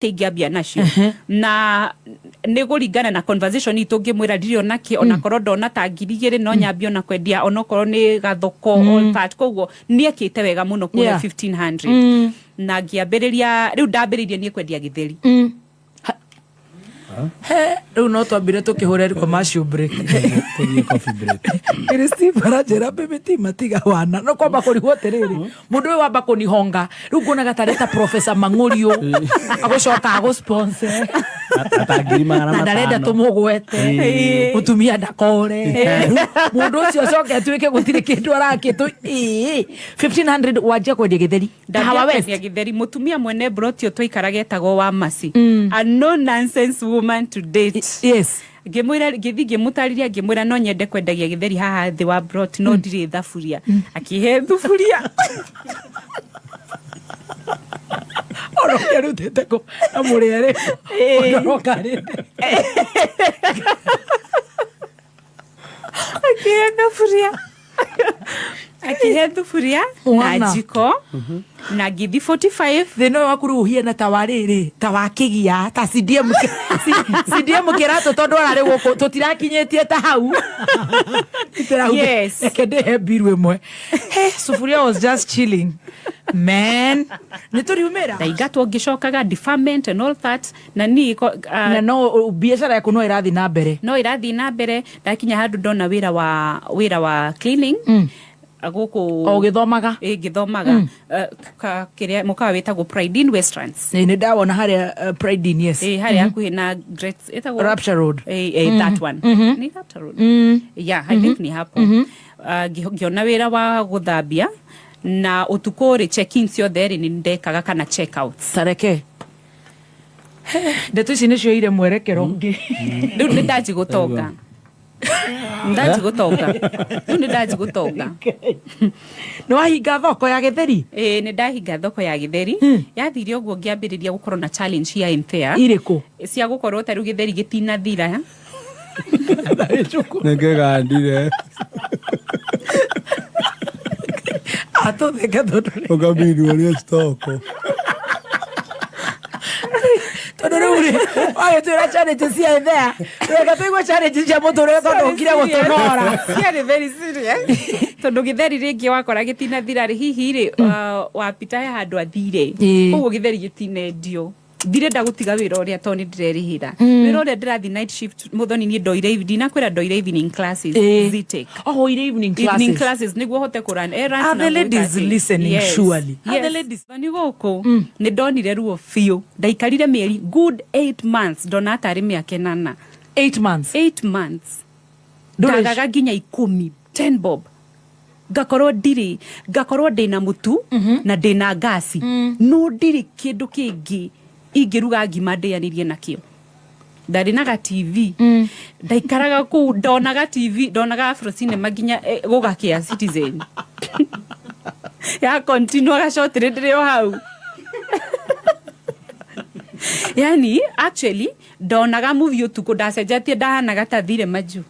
Ingĩambia nacio na nĩ kũringana na conversation itũ, ngĩmwĩra ndirĩ ona kĩ, onakorwo ndona ta 2000 no nyambie ona kwendia, onokorwo nĩ gathoko, all that. Koguo nĩ ekĩte wega mũno kũhe 1500 na ngĩambĩrĩria. Rĩu ndambĩrĩirie niĩ kwendia gĩtheri. He, rĩu no twambire tũkĩhũre commercial break. Tũthiĩ coffee break. Steve aranjĩra baby ti matiga wana no kwamba kũrigwo atĩrĩrĩ, mũndũ ũyũ wamba kũnihonga rĩu nguonaga tarĩ ta Professor Mang'ũriũ agũcoka agũsponsor. Ata ngiri magana Na ndarenda matano. tũmũgwete, mũtumia ndakore mũndũ ũcio acoke atuĩke gũtirĩ kĩndũ arakĩtũ. Ĩĩ, 1500 wanjia kwendia gĩtheri Kahawa West? Kwendia gĩtheri. Mũtumia mwene broti ĩyo twaikaraga etagwo wa Masi, a no nonsense woman to date. Ngĩmwĩra, ngĩthiĩ ngĩmũtarĩria, ngĩmwĩra no nyende kwendagia gĩtheri haha thĩ wa broti no ndirĩ thaburia. Akĩhe thuburia. Ona ũkĩarutĩte kũ na mũrĩa rĩ ũndoroka rĩndĩ? Akĩhe thaburia, akĩhe thuburia na Mwana. njiko na ngithi 45. Thĩna ũyũ waku rĩu ũhiana ta wa rĩrĩ, ta wa kĩgia, ta CDM, CDM kĩratũ, tondũ ararĩ gũkũ tũtirakinyĩtie ta hau. Reke ndĩhe mbiru ĩmwe. Hey, sufuria was just chilling man, nĩ tũriumĩra. Ndaingatwo ngĩcokaga deferment and all that na niĩ Na no biacara yaku no ĩrathiĩ na mbere? No ĩrathiĩ na mbere. Ndakinya handũ ndona wĩra wa cleaning gũkũ. O ũgĩthomaga? Ĩ, ngĩthomaga. Kĩrĩa mũkawa wĩtagwo Pride in Westlands. Ĩ, nĩ ndawona harĩa, Pride Inn, yes. Ĩ, harĩa hakuhĩ na Great ĩtagwo Rapture Road. Ĩ, that one nĩ Rapture Road, yeah, I think nĩ hapo. Ngĩona wĩra wa gũthambia na ũtukũ rĩ, check-in ciothe rĩ, nĩ ndekaga kana check-outs. Tareke ndeto ici nĩcio ire mwerekero ũngĩ. Rĩu nĩ ndanji gũtonga, ndanji gũtonga, rĩu nĩ ndanji gũtonga. Nĩ wahinga thoko ya gĩtheri? Ĩĩ, nĩ ndahinga thoko ya gĩtheri. Yathire ũguo ngĩambĩrĩria gũkorwo na challenge here and there. Irĩkũ? Cia gũkorwo ta rĩu gĩtheri gĩtinathira. Nĩkĩgandire. Atũtheke tondũ ũkabidi ũrĩe stoko. Tondũ rĩu rĩ wagĩtwĩra challenge cia ithea, reke tũigue challenge cia mũtũrĩre tondũ ũkire gũtũnora. Ciarĩ very serious tondũ gĩtheri rĩngĩ wakora gĩtinathira rĩ, hihi rĩ, wapita he handũ athire. Koguo gĩtheri gĩtinendio, ndirenda gũtiga wĩra ũrĩa tondũ nĩ ndĩrerĩhĩra wĩra ũrĩa ndĩrathiĩ night shift. Mũthoni, niĩ ndoire, ndinakwĩra ndoire evening classes. Zetech. Oh, ile evening classes. Evening classes nĩguo hote kũrun errands Are na the ladies gwĩka atĩ. listening? Yes. Surely? Are the Yes. ladies? Thoni gũkũ nĩ ndonire ruo biũ. Ndaikarire mĩeri good 8 months, ndona tarĩ mĩaka 8. 8 months? 8 months. Ndũrĩ- Ndagaga nginya 10, 10 bob ngakorwo ndirĩ, ngakorwo ndĩna mũtu na ndĩna ngasi no ndirĩ kĩndũ kĩngĩ ingĩruga ngima ndĩanĩrie nakĩo. Ndarĩ na ga TV, ndaikaraga kũu ndonaga TV, ndonaga Afro Cinema nginya gũgakĩa, Citizen ya continue gacotire ndĩrĩ o hau. Yani actually ndonaga movie ũtukũ, ndacenjetie, ndahanaga ta thire majuu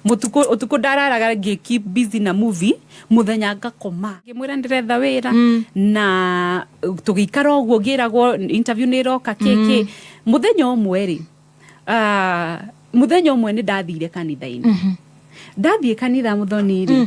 mutuku utuku ndararaga ngĩ keep busy na movie, muthenya ngakoma. Ngĩmwĩra ndĩretha wĩra na tũgĩikara ũguo, ngĩragwo interview nĩ ĩroka kĩkĩ. Mũthenya ũmwe rĩ, mũthenya ũmwe nĩ ndathire kanitha-inĩ. Ndathiĩ kanitha, mũthoni rĩ,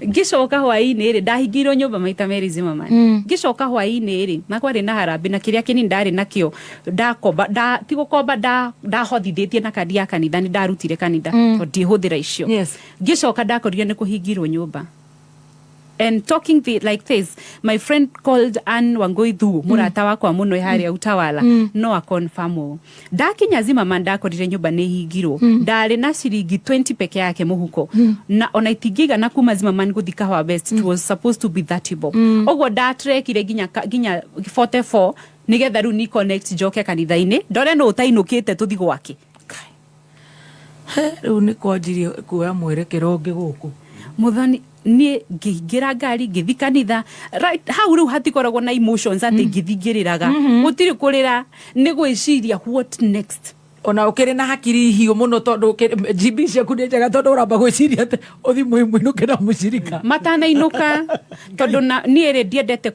ngĩcoka hwaĩ-inĩ rĩ, ndahingĩirwo nyũmba maita merĩ Zimmerman. Ngĩcoka hwaĩ-inĩ rĩ, na kwarĩ na harambĩ na kĩrĩa kĩnini ndarĩ nakĩo ndakomba, ti gũkomba, ndahothithĩtie na kandi ya kanitha, nĩ ndarutire kanitha tondũ ndiĩhũthĩra icio. Ngĩcoka ndakorire nĩ kũhingirwo nyũmba. And talking like this, my friend called Ann Wangui Thu, mũrata wakwa mũno harĩa Utawala, no aconfirm ũũ. Ndakinya Zimmerman ndakorire nyũmba nĩ hingirwo. Ndarĩ na ciringi 20 peke yake mũhuko na ona itingĩigana kuma Zimmerman gũthi Kahawa West. It was supposed to be 30 bob. Ũguo ndatrekire nginya nginya 44 nigetha rĩu ni connect njoke kanitha-inĩ ndore nũ ũtainũkĩte tũthi gwake. Rĩu nĩ kwanjirie kuoya mwerekero ũngĩ gũkũ. Muthoni, niĩ ngĩingĩra ngari ngĩthi kanitha. Right hau rĩu hatikoragwo na emotions atĩ ngĩthi ngĩrĩraga, gũtirĩ kũrĩra, nĩ gwĩciria what next. Ona ukiri na hakiri hiũ mũno, tondũ GB ciaku nĩ njega, tondũ ũramba gwĩciria atĩ ũthi mũinũke na mũcirika. Matanainũka, tondũ na niĩ rĩ, ndiendete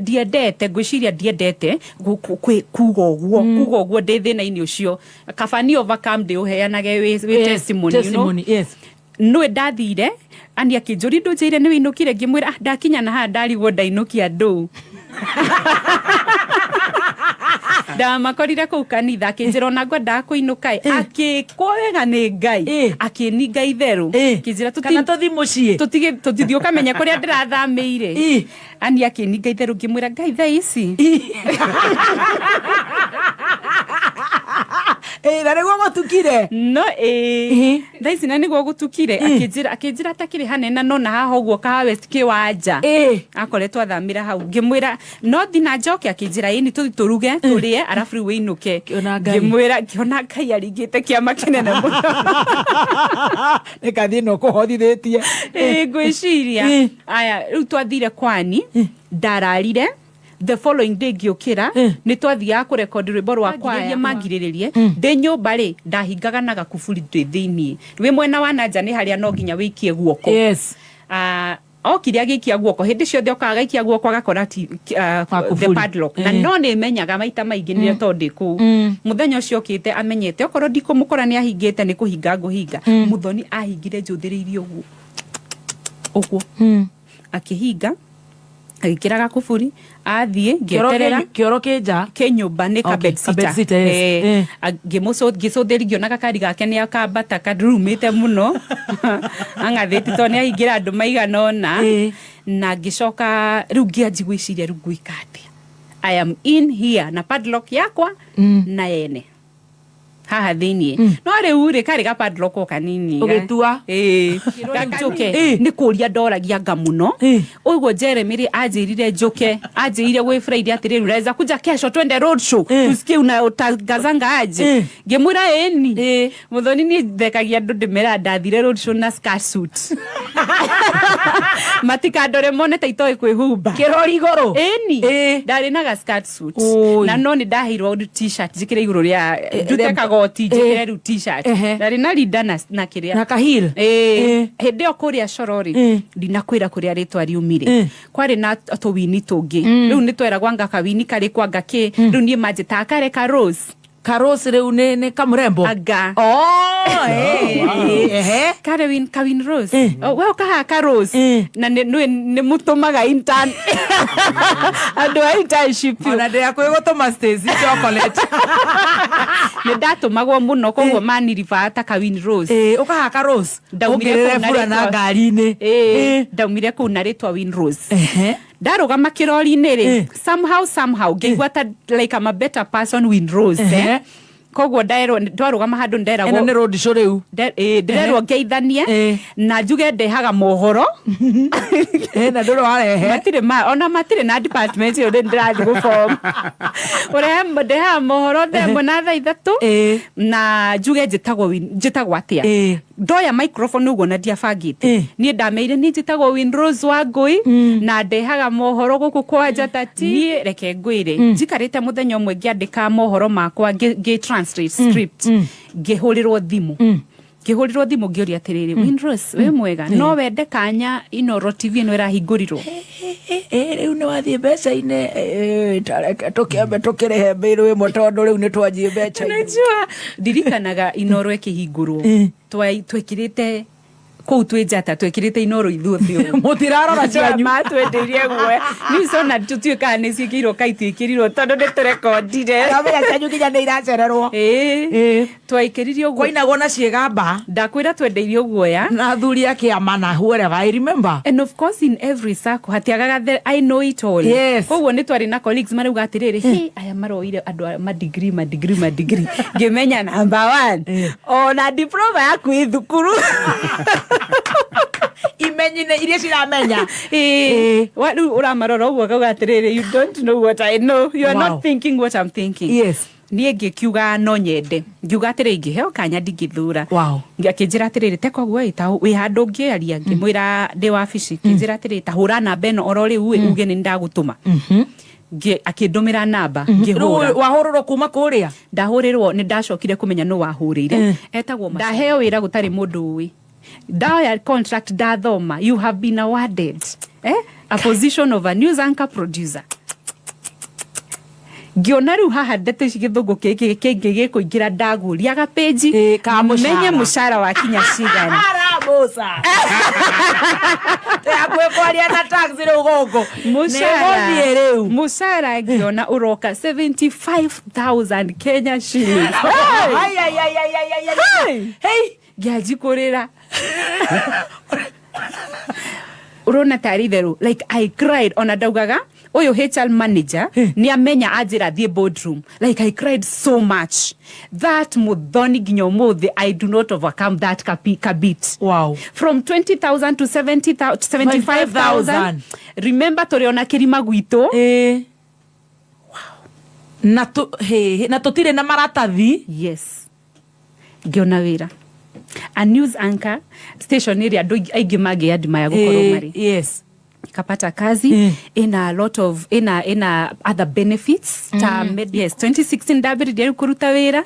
ndiendete, ngwĩciria ndiendete kuga ũguo, kuga ũguo ndĩ thĩna-inĩ ũcio. Kaba ni overcome, ndĩũheanage wĩ testimony. Testimony, yes. Nĩ ndathire ani akĩnjũria, ndũnjĩire nĩ wĩinũkire? Ngĩmwĩra, "Ah, ndakinya na haha ndarigwo ndainũkia ndũ." Ndamakorire kũu kanitha, akĩnjĩra ona ngwendaga kũinũka ĩ, akĩkwo wega nĩ Ngai. Akĩninga itherũ. Akĩnjĩra kana tũthi mũciĩ. Tũtithiĩ ũkamenya kũrĩa ndĩrathamĩire. Ani akĩninga itherũ, ngĩmwĩra, "Ngai, thaa ici." Ĩ, na nĩguo gũtukire. No ĩ, thaa ici na nĩguo gũtukire. Akĩnjĩra atakĩrĩ hanene no na haha ũguo Kahawa West kĩwanja. Akoretwo athamĩra hau. Ngĩmwĩra no thi na njoke, akĩnjĩra ĩni, tũthi tũruge tũrĩe, arabu rĩu wĩinũke. Ngĩona Ngai. Ngĩmwĩra ngĩona Ngai aringĩte kĩama kĩnene mũno. Nĩ kathi ĩno kũhothithĩtie. Ĩ, ngwĩciria. Aya, rĩu twathire kwani, ndararire. The following day ngĩũkĩra, nĩ twathiaga kũrekondi rwĩmbo rwa kwaya, mangirĩrĩrie ndĩ nyũmba rĩ, ndahingaga na gakuburi ndĩ thĩiniĩ. Wĩ mwena wa nanja nĩ harĩa no nginya wĩikie guoko. Ah, okire agĩikia guoko, hĩndĩ ciothe okaga agaikia guoko agakora ti, Gakuburi. the padlock na no nĩ menyaga maita maingĩ nĩrĩo tondũ ndĩ kũu. Mũthenya ũcio okĩte amenyete okorwo ndikũmũkora nĩ ahingĩte, nĩ kũhinga ngũhinga. Mũthoni ahingire njũthĩrĩirie ũguo ũguo, akĩhinga, agĩkĩra gakuburi, athiĩ. Ngĩeterera. Kĩoro kĩ nja? Kĩ nyũmba nĩ Okay, ka ka bedsitter, yes. Ngĩcũthĩri, ngĩona gakari gake nĩ akambata karurumĩte mũno ang'athĩti, tondũ nĩ ahingĩra andũ maigana ũna. Na ngĩcoka rĩu ngĩanji gwĩciria, rĩu ngwĩka atĩa? I am in here na padlock yakwa na yene haha thĩiniĩ, no rĩu rĩ, karĩ ga padlock o kanini. Ũgĩtua? Ĩĩ. Njũke nĩ kũria ndoragia nga mũno. Ũguo Jeremy rĩ, anjĩrire njũke, anjĩrire gwĩ Friday atĩrĩrĩ, "Unaweza kuja kesho twende road show, tusikie una utangazanga aje?" Ngĩmwĩra ĩni. Mũthoni, niĩ thekagia andũ, ndĩmera ndathire road show na skirt suit, matikandore mone ta itoĩ kwĩhumba. Kĩrori igũrũ? Ĩni. Ndarĩ na ga skirt suit. Oi. Na no nĩ ndaheirwo t-shirt njĩkĩre igũrũ rĩa, ndute kagoti njĩkĩre rĩu t-shirt. Ndarĩ na rinda na kĩrĩa. Na kahil. Ĩĩ. Hĩndĩ ĩyo kũrĩa coro rĩ, ndinakwĩra kũrĩa rĩtwa riumire. Kwarĩ na tũwini tũngĩ, rĩu nĩ tweragwo anga kawini karĩ kwanga kĩ, rĩu niĩ manjĩtaga kare ka Rose. Karose rĩu nĩ kamũrembo? Anga. Oh, ehe. Kare win kawin Rose. Oh, we ũkahaha ka Rose. Na nĩ mũtũmaga intern, andũ a internship. Ona ndĩrakwĩ gũtũma Stacy chocolate. Nĩ ndatũmagwo mũno, koguo maniriba ta kawin Rose. Ĩ, ũkahaka Rose. Ndaumire ũngĩrĩre kũu na bura na ngari-inĩ. Ĩĩ, ndaumire kũu na rĩtwa Win Rose. Ndarũgama kĩrori-inĩ rĩ, somehow ngĩigua ta like I'm a better person, Win Rose, eh? Koguo nderwo twarũgama handũ Ĩno nderagwo nĩ road show rĩu. Ĩĩ, ndĩrerwo ngeithanie na njuge ndehaga mohoro. Na ndũrĩ warehe. Matirĩ ma ona matirĩ na department ĩyo ndĩrathiĩ gũform ũrehe, ndehaga mohoro thaa 1 na thaa 3 na njuge njĩtagwo atĩa. Ndoya microphone ũguo na ndiabangĩte. Niĩ ndameire niĩ njĩtagwo Winrose wa Ngũi na ndehaga mohoro gũkũ kwa Njata. Ti niĩ, reke ngwĩre, njikarĩte mũthenya ũmwe ngĩandĩka mohoro makwa, ngĩ translate script, ngĩhũrĩrwo thimũ, ngĩũria atĩrĩrĩ, "Winrose, wĩ mwega? No wende kanya Inoro TV ĩno ĩrahingũrirwo?" Rĩu nĩ wathiĩ mbeca-inĩ. Tareke tũkĩambe tũkĩrĩhe mbĩrũ ĩmwe, tondũ rĩu nĩ twanjie mbeca-inĩ. Unajua, ndirikanaga Inoro ĩkĩhingũrwo, twekĩrĩte kũu twĩ Njata, twekĩrĩte Inoro ithuothe ũũ. Mũtirarora cianyu. Matwendeirie guoya nisona tũtiũĩ kana nĩ ciĩkĩirwo ka itiĩkĩrirwo, tondũ nĩ tũrekondire. Ndamenya cianyu nginya nĩ iracererwo. Ĩĩ, twaikĩririe ũguo. Kwainagwo na ciĩgamba. Ndakwĩra twendeirio guoya. Na athuri a kĩama na whoever, I remember. And of course in every circle hatiagaga the I know it all. Koguo nĩ twarĩ na colleagues marauga atĩrĩrĩ, "Hey, aya maroire andũ a madigiri, madigiri, madigiri." Ngĩmenya number one, ona diploma yaku ĩ thukuru. Imenyine iria ciramenya. Ĩĩ. Rĩu ũramarora ũguo akauga atĩrĩrĩ, "You don't know what I know. You are not thinking what I'm thinking." Niĩ ngĩkiuga no nyende, ngiuga atĩrĩ, ingĩheo kanya ndingĩthura. Akĩnjĩra atĩrĩrĩ, te koguo ĩ, ta wĩ handũ ũngĩaria? Ngĩmwĩra ndĩ wabici. Kĩnjĩra atĩrĩ, ta hũra namba ĩno oro rĩu ĩ, uge nĩ ndagũtũma. Akĩndũmĩra namba, Rĩu ngĩhũra. Wahũrũrwo kuma kũrĩa? Ndahũrĩrwo, nĩ ndacokire kũmenya nũ wahũrĩire. Etagwo, ndaheo wĩra gũtarĩ mũndũ ũĩ, ndaoya contract, ndathoma, "You have been awarded a position of a news anchor producer." Ngĩona rĩu haha ndeto ici, gĩthũngũ gĩkĩ kĩngĩ gĩkũingĩra, ndagũriaga page Ka mũcara. Menye mũcara wa kinya cigana. Aramuca hakuhĩ kwaria na taxi rĩu gũkũ. Mũcara Nĩgũthiĩ rĩu. Mũcara ngĩona ũroka 75,000 Kenya shillings. Ai, ai, ai, ai, ai, ai, ai. Hey! Hey! Ngĩanji kũrĩra, ũrona tarĩ itherũ. Like, I cried. Ona ndaugaga ũyũ HR manager nĩ amenya, anjĩra thiĩ boardroom. Like, I cried so much that, Muthoni, nginya ũmũthĩ I do not overcome that kabit. From 20,000 to 70,000, 75,000. Remember, tũrĩ ona kĩrima gwitũ. Ĩĩ. Na tu he na tũtirĩ na maratathi. Yes, ngĩona wĩra a news anchor, station ĩrĩa andũ aingĩ mangĩandimaya gũkorwo marĩ. Nikapata kazi ina a lot of ina other benefits ta yes, 2016 ndambĩrĩria rĩu kũruta wĩra.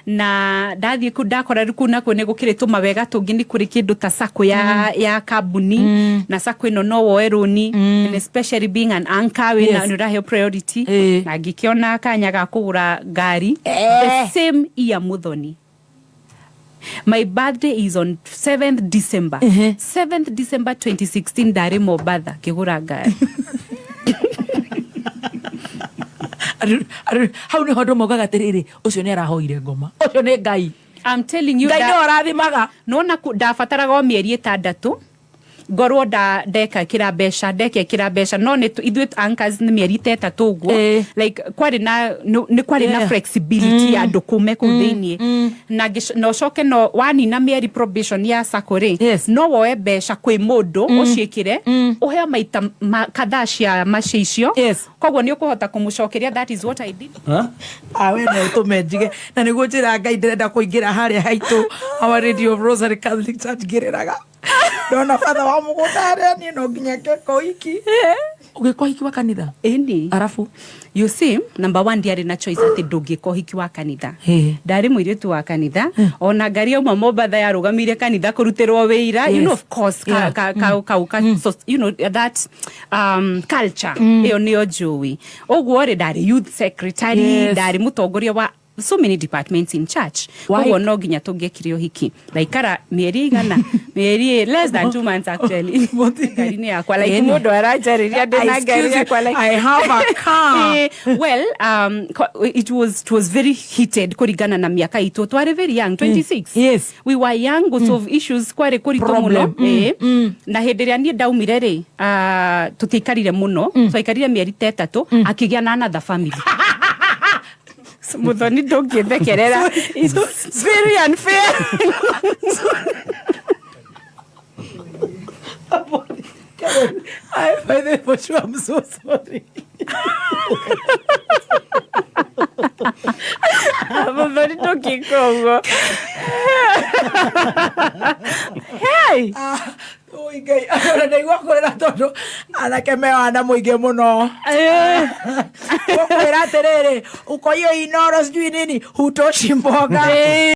Na ndathiĩ kũ ndakora rĩu kũu nakuo nĩ gũkĩrĩ tũmawega tũngĩ, nĩ kũrĩ kĩndũ ta sacco ya kambuni, na sacco ĩno no woe rũni, and especially being an anchor, wĩna nĩ ũraheo priority. Na ngĩkĩona kanya ga kũgũra ngari the same year. Muthoni, my birthday is on 7th December. 7th December 2016 ndarĩ Mombatha ngĩgũra ngari. Hau nĩho andũ maugaga atĩrĩrĩ, ũcio nĩ arahoire ngoma, ũcio nĩ Ngai. I'm telling you. Ngai nĩwe ũrathimaga. Nona ndabataraga o mĩeri 6 ngorwo ndekekĩra mbeca, ndekekĩra mbeca, no nĩ ithuĩ anchors nĩ mĩeri ta 3 ũguo. Like, kwarĩ na nĩ kwarĩ na flexibility ya andũ kume kũu thĩiniĩ na na ũcoke no wanina mĩeri probation ya sacco rĩ, no woe mbeca kwĩ mũndũ ũciĩkĩre, ũheo maita kadhaa cia macio icio. Koguo nĩ ũkũhota kũmũcokeria. That is what I did. Awe no ũtũme njige na nĩguo njĩra Ngai ndĩrenda kũingĩra harĩa haitũ, Our Lady of Rosary Catholic Church, ngĩrĩraga ndona batha wa mũgũnda harĩa niĩ no nginya ngeka ũhiki, ũgĩka ũhiki wa kanitha. Ĩni. Arabu? You see, number one, ndiarĩ na choice atĩ ndũngĩka ũhiki wa kanitha. Ndarĩ mũirĩtu wa kanitha, ona ngari yauma Mombatha yarũgamĩire kanitha kũrutĩrwo wĩira. You know, of course, ka, ka, so, you know that culture ĩyo nĩyo njũĩ ũguo rĩ, ndarĩ youth secretary, ndarĩ mũtongoria wa so many departments in church. Why? Koguo no nginya tũngĩekire ũhiki. Ndaikara mĩeri igana, mĩeri less than 2 months actually, ngari-inĩ yakwa, like mũndũ aranjarĩria ndĩ na ngari yakwa, like I have a car. Well, it was very heated kũringana na miaka itũ, twarĩ very young, 26. We were young, mm. Solve issues kwarĩ kũritũ Problem. mũno. Na hĩndĩ ĩrĩa niĩ ndaumire rĩ, tũtiaikarire mũno, twaikarire mĩeri ta 3, akĩgĩa na another family. Muthoni, ndũngĩthekerera, it's very unfair. I, by the way, for sure, I'm so sorry. Muthoni, ndũngĩka ũguo. Hey! Ah, oi Ngai, ona ndaigua kũrĩra tondũ anake me wana mũingĩ mũno. Gũkwĩra atĩrĩrĩ, uko hiyo inoro sijui nini hutoshi mboga.